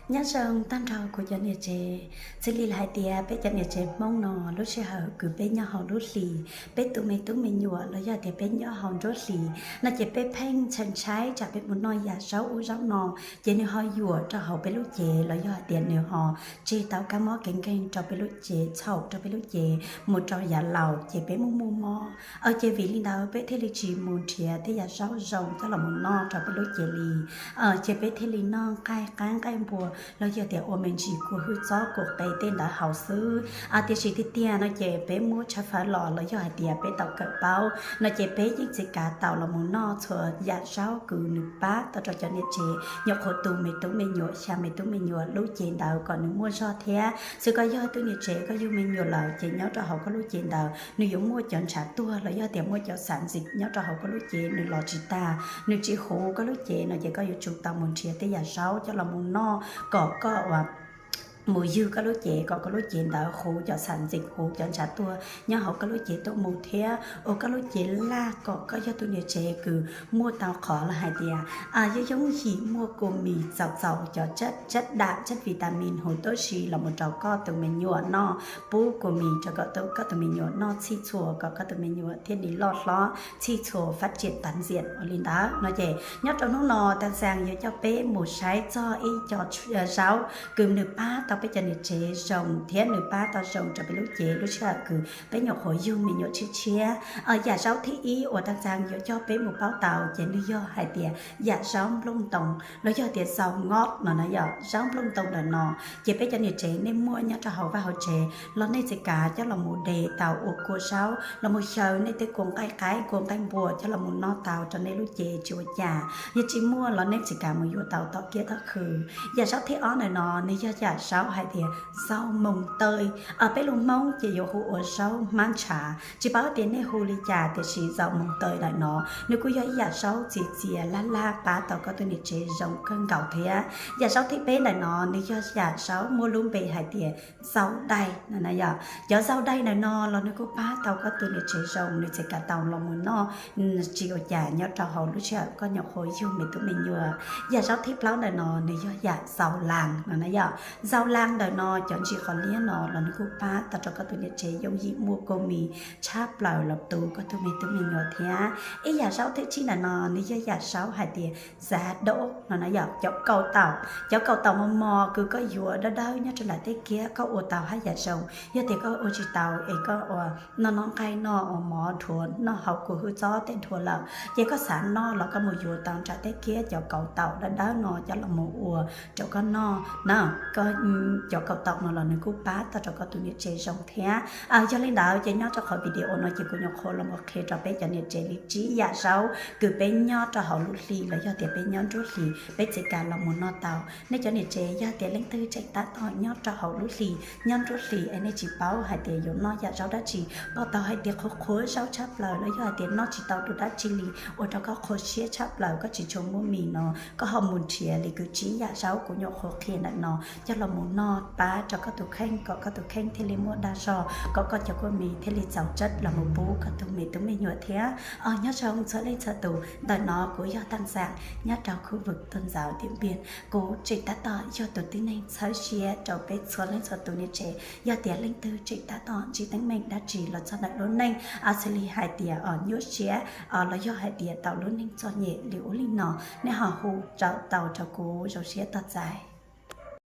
Nyob zoo tag nrho kuv cov niam tsev, xws li hais tias peb cov niam tsev Hmoob no lub sij hawm kws peb nyob hauv lub hlis, peb tu me tub me nyuam los yog tias peb nyob hauv nruab hlis no ces peb pheej ntshai ntshai tsam peb mus noj yam zaub ub zaub no ces nws ho yuam rau hauv peb lub cev los yog hais tias nws ho tseg tau kab mob kev nkeeg rau peb lub cev, txhaum rau peb lub cev mus rau yav laus ces peb muaj muaj mob. Ces vim li ntawd peb thiaj li tsis mus nrhiav tej yam zaub zoo coj los mus noj rau peb lub cev li. Ces peb thiaj li noj nqaij qaib nqaij npua los yog tias ua me ntsis kua hwj txob kua qe tej ntawd haus xwb. Tiam sis tiag tiag no ces peb muab tshav fawv los los yog hais tias peb tau kawm paub no ces peb yeej tsis kav tau los mus noj txhua yam zaub kws nws pab tau rau cov niam tsev nyuam qhuav tu me tub me nyuam, xya me tub me nyuam lub cev ntawd kom nws muaj zog thiab. Xwv koj yog tug niam tsev koj yug me nyuam lawm ces nyob rau hauv koj lub cev ntawd nws yuav muaj cov ntshav tuag los yog tias muaj cov xav ntxim nyob rau hauv koj lub cev nws los tsis tag, nws tsis huv koj lub cev no ces koj yuav tsum tau mus nrhiav tej yam zaub coj los mus noj kom koj ua mus ywg koj lub cev kom koj lub cev ntawd huv cov xav ntxim huv cov ntshav tuag nyob hauv koj lub cev tuaj mus thiab ua koj lub cev laj kom koj yog tug niam tsev kws muaj tau qhov los hais tias yooj yooj yim muaj kua mis txaus txaus cov tsab dam tsab vitamin huv tuab si los mus rau koj tus me nyuam noj, pub kua mis rau koj tus me nyuam noj txhij txhua kom koj tus me nyuam thiaj li loj hlob txhij txhua fab tsiam tav ntxias ua li ntawd no ces nyob rau hnub no Tag Xaas yuav coj peb mus saib txog ib co zaub kws nws pab tau peb cov niam tsev zoo thiab nws pab tau zoo rau peb lub cev lub sij hawm kws peb nyuam qhuav yug me nyuam tshiab tshiab. Yam zaub thib ib uas Tag Xaas yuav coj peb mus paub tau ces nws yog hais tias yam zaub nplooj ntoos los yog tias xau ngob no na yom. Zaub nplooj ntoos ntawm no ces peb cov niam tsev nej muaj nyob rau hauv vaj hauv tsev los nej tsis kav coj los mus de tau ua kua zaub los mus xyaw nej tej kua nqaij qaib kua nqaij npua coj los mus noj tau rau nej lub cev tsis ua cas. Yog tsis muaj los nej tsis kav mus yuav tau tom kiab tom khw. Yam zaub thib ob ntawm no nws yog yam zaub hais tias xau moos taw. Peb lus Hmoob ces yuav hu ua zaub hmab ntshav, tsis paub tias nej hu li cas tiam sis xau moos taw ntawm no nws kuj yog ib yam zaub txias txias laj laj pab tau koj tus niam tsev zoo kawg nkaus thiab. Yam zaub thib peb ntawm no nws yog yam zaub muaj lub npe hais tias xau daij no na yom. Cov xau daij ntawm no los nws kuj pab tau koj tus niam tsev zoo, nws tsis kav tau los mus noj tsis ua cas nyob rau hauv lub sij hawm koj nyuam qhuav yug me tub me nyuam. Yam zaub thib plaub ntawm no nws yog yam xau laas no na yom. Xau laas ntawm no cov ntsis qhov liab no los nws kuj pab tau rau koj tus niam tsev yooj yim muaj kua mis tshaj plaws los tu koj tus me tub me nyuam thiab. Ib yam zaub thib tsib ntawm no nws yog yam zaub hais tias xav dob no na yom. Cov kaus taum, cov kaus taum mos mos kws koj yuav dawb dawb nyob rau nram tej kiab koj ua tau haj yam zoo. Yog tias koj ua tsis tau es koj ua noj noj nqaij noj ua mov dhuav noj hauv kua hwj txob tej dhuav lawm ces koj xav noj los koj mus yuav tau nram tej kiab cov kaus taum dawb dawb no coj los mus ua rau koj noj na. Cov kaus taum no los nws kuj pab tau rau koj tus niam tsev zoo thiab. Yog li ntawd ces nyob rau qhov video no ces kuv nyuam qhuav los mus qhia rau peb cov niam tsev li tsib yam zaub kws peb nyob rau hauv lub hli los yog tias peb nyob nruab hlis peb tsis kav los mus noj tau. Nej cov niam tsev yog tias leej twg tseem tab tom nyob rau hauv lub hlis nyob nruab hlis es nej tsis paub hais tias yuav noj yam zaub dab tsi, pom tau hais tias qhuav qhuav zaub tshaj plaws los yog hais tias noj tsis tau dua dab tsi li ua rau koj qhuav siab tshaj plaws koj tsis tshua muaj mis no koj ho mus nrhiav li kws tsib yam zaub kuv nyuam qhuav qhia ntawm no coj los mus noj pab rau koj tus kheej kom koj tus kheej thiaj li muaj dag zog kom koj cov kua mis thiaj li txaus tsab los mus pub koj tus me tub me nyuam thiab. Nyob zoo txhua leej txhua tus, ntawm no kuv yog Tag Xaas nyob rau khu vực Tôn giáo Điện Biên. Kuv tseem tab tom yog tus tib neeg txhawb siab rau peb txhua leej txhua tus niam tsev. Yog tias leej twg tseem tab tom ntsib teeb meem dab tsi los txog ntawm lub neej, xws li hais tias nyuaj siab los yog hais tias tau lub neej txom nyem li ub li no, nej ho hu rau tau rau kuv zoo siab tos txais.